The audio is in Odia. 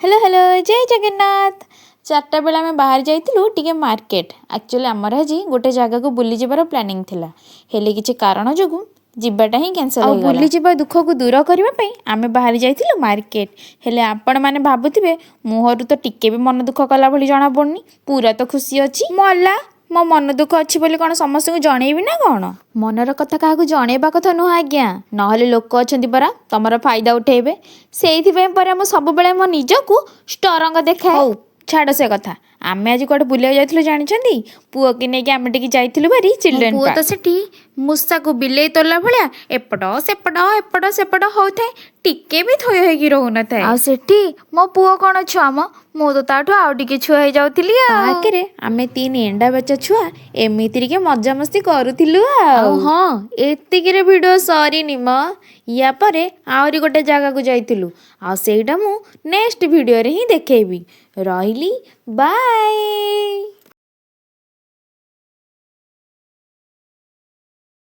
ହ୍ୟାଲୋ ହ୍ୟାଲୋ, ଜୟ ଜଗନ୍ନାଥ। 4ଟା ବେଳେ ଆମେ ବାହାରି ଯାଇଥିଲୁ ଟିକେ ମାର୍କେଟ। ଆକ୍ଚୁଆଲି ଆମର ଆଜି ଗୋଟେ ଜାଗାକୁ ବୁଲିଯିବାର ପ୍ଲାନିଂ ଥିଲା, ହେଲେ କିଛି କାରଣ ଯୋଗୁଁ ଯିବାଟା ହିଁ କ୍ୟାନସଲ୍ ଆଉ ହେଇଗଲା। ବୁଲିଯିବା ଦୁଃଖକୁ ଦୂର କରିବା ପାଇଁ ଆମେ ବାହାରି ଯାଇଥିଲୁ ମାର୍କେଟ। ହେଲେ ଆପଣମାନେ ଭାବୁଥିବେ, ମୁହଁରୁ ତ ଟିକେ ବି ମନ ଦୁଃଖ କଲା ଭଳି ଜଣାପଡ଼ୁନି, ପୁରା ତ ଖୁସି ଅଛି। ମଲା, ମୋ ମନ ଦୁଃଖ ଅଛି ବୋଲି କ'ଣ ସମସ୍ତଙ୍କୁ ଜଣେଇବି ନା କ'ଣ? ମନର କଥା କାହାକୁ ଜଣେଇବା କଥା ନୁହଁ ଆଜ୍ଞା, ନହେଲେ ଲୋକ ଅଛନ୍ତି ପରା ତମର ଫାଇଦା ଉଠେଇବେ। ସେଇଥିପାଇଁ ପରା ମୁଁ ସବୁବେଳେ ମୋ ନିଜକୁ ଷ୍ଟ୍ରଙ୍ଗ ଦେଖାଏ। ହଉ ଛାଡ଼ ସେ କଥା। ଆମେ ଆଜି କୁଆଡ଼େ ବୁଲିବାକୁ ଯାଇଥିଲୁ ଜାଣିଛନ୍ତି? ପୁଅକି ନେଇକି ଆମେ ଟିକେ ଯାଇଥିଲୁ ଭାରି ଚିଲଡ୍ରେନ୍। ପୁଅ ତ ସେଠି ମୂଷାକୁ ବିଲେଇ ତୋଲା ଭଳିଆ ଏପଟ ସେପଟ ଏପଟ ସେପଟ ହଉଥାଏ, ଟିକେ ବି ଥୟ ହେଇକି ରହୁନଥାଏ। ଆଉ ସେଠି ମୋ ପୁଅ କ'ଣ ଛୁଆ ମ, ମୁଁ ତ ତାଠୁ ଆଉ ଟିକେ ଛୁଆ ହେଇଯାଉଥିଲି। ଆଉ ପାର୍କରେ ଆମେ ତିନି ଏଣ୍ଡା ବଚ୍ଚା ଛୁଆ ଏମିତି ଟିକେ ମଜାମସ୍ତି କରୁଥିଲୁ। ଆଉ ହଁ, ଏତିକିରେ ଭିଡ଼ିଓ ସରିନି ମ। ୟା ପରେ ଆହୁରି ଗୋଟେ ଜାଗାକୁ ଯାଇଥିଲୁ, ଆଉ ସେଇଟା ମୁଁ ନେକ୍ସଟ ଭିଡ଼ିଓରେ ହିଁ ଦେଖେଇବି। ରହିଲି, ବାଏ।